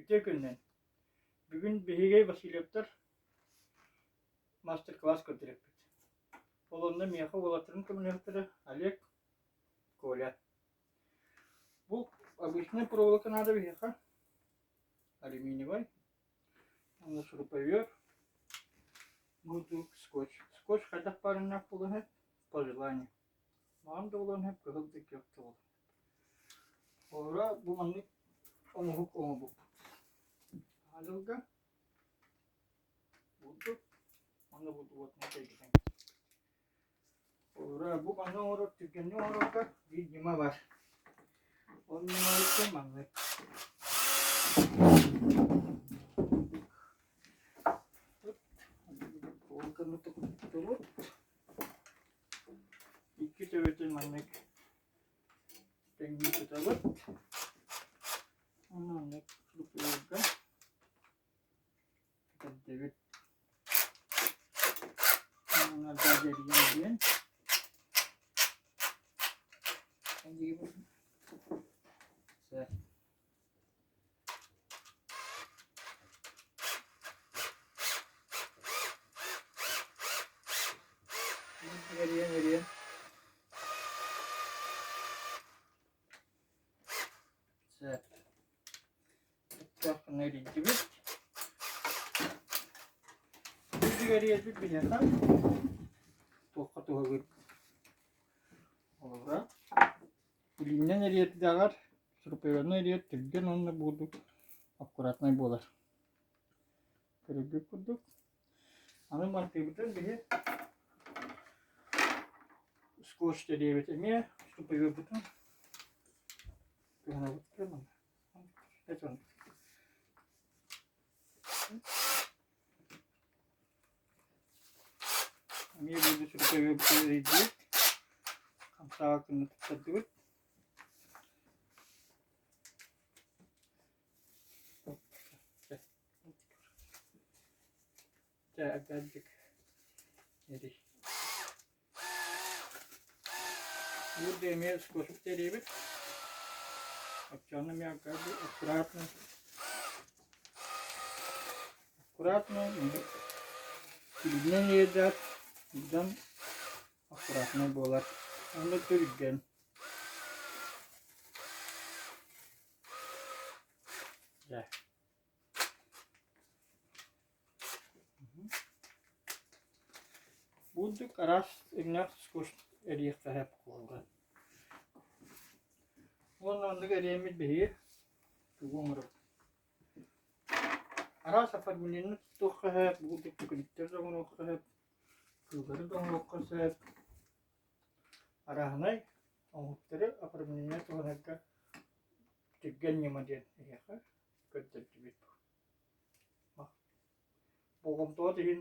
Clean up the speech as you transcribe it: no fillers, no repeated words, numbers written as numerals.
Үтүө күнүнэн! Бүгүн биһиги Васильевтар мастер-класс көрдөрүөхпүт. Ол онно миэхэ уолаттарым көмөлөһөхтөрө Олег, Коля. Бу обычнай проволока наада биһиэхэ, алюминиевай, уонна шуруповерт, бурдук, скотч. Скотч хайдах баарыннаах буолуон сөп, по желанию. Маҕан да буолуон сөп, кыһыл да күөх да буолуон сөп. Олоро бу маннык оҥоһук оҥорбуппут. Аадылга бурдук уонна бурдук кэйгитэн Олоро бу манна оҥорор түргэнник оҥорорго биир ньыма бар. Ол ньымабыт маннык. Ол гына туттубут. Икки төбөтүн маннык тэҥнии тутабыт. Уонна маннык лупуурга кэтэрдэбит. Уонна дьэрийэн диэн. Сөп. Эрийэн эрийэн Сөп. Сөптөөх гына эрийдибит. Үрдүк эрийэрбит биһиэхэ туохха туһалыыр Холобура, илииннэн эрийэрдээҕэр шуруповертнай эрийэр түргэн уонна буурдук аккуратнай буолар. Көрөргүт курдук. Аны мантыыбытын биһи скотч диэбит эмиэ шуруповерпутун туһанабыт Эмиэ биирдэ сүрүкэбит эрийдибит, хамсаабат гына туттардыбыт. Чэ, опять эрий. Биирдэ эмиэ скотч тэрийбит. Оччоҕуна эмиэ аккуратно аккуратно илиинэн иэдэт быдан аккуратнай буолар. Онно түргэн. Дьэ. Бурдук араас өҥнөөх скотч эриэххэ сөп буолла. Уонна оннук эриэммит биһиги тугу оҥоробут? Араас оформлениены туттуохха сөп, бурдук түкүнүктэри да оҥоруохха сөп, кыыллары да оҥоруохха сөп. Арааһынай оҥоһуктары оформление туһанарга түргэн ньыма диэн эһиэхэ көрдөрдүбүт. Болҕомтоҕут иһин.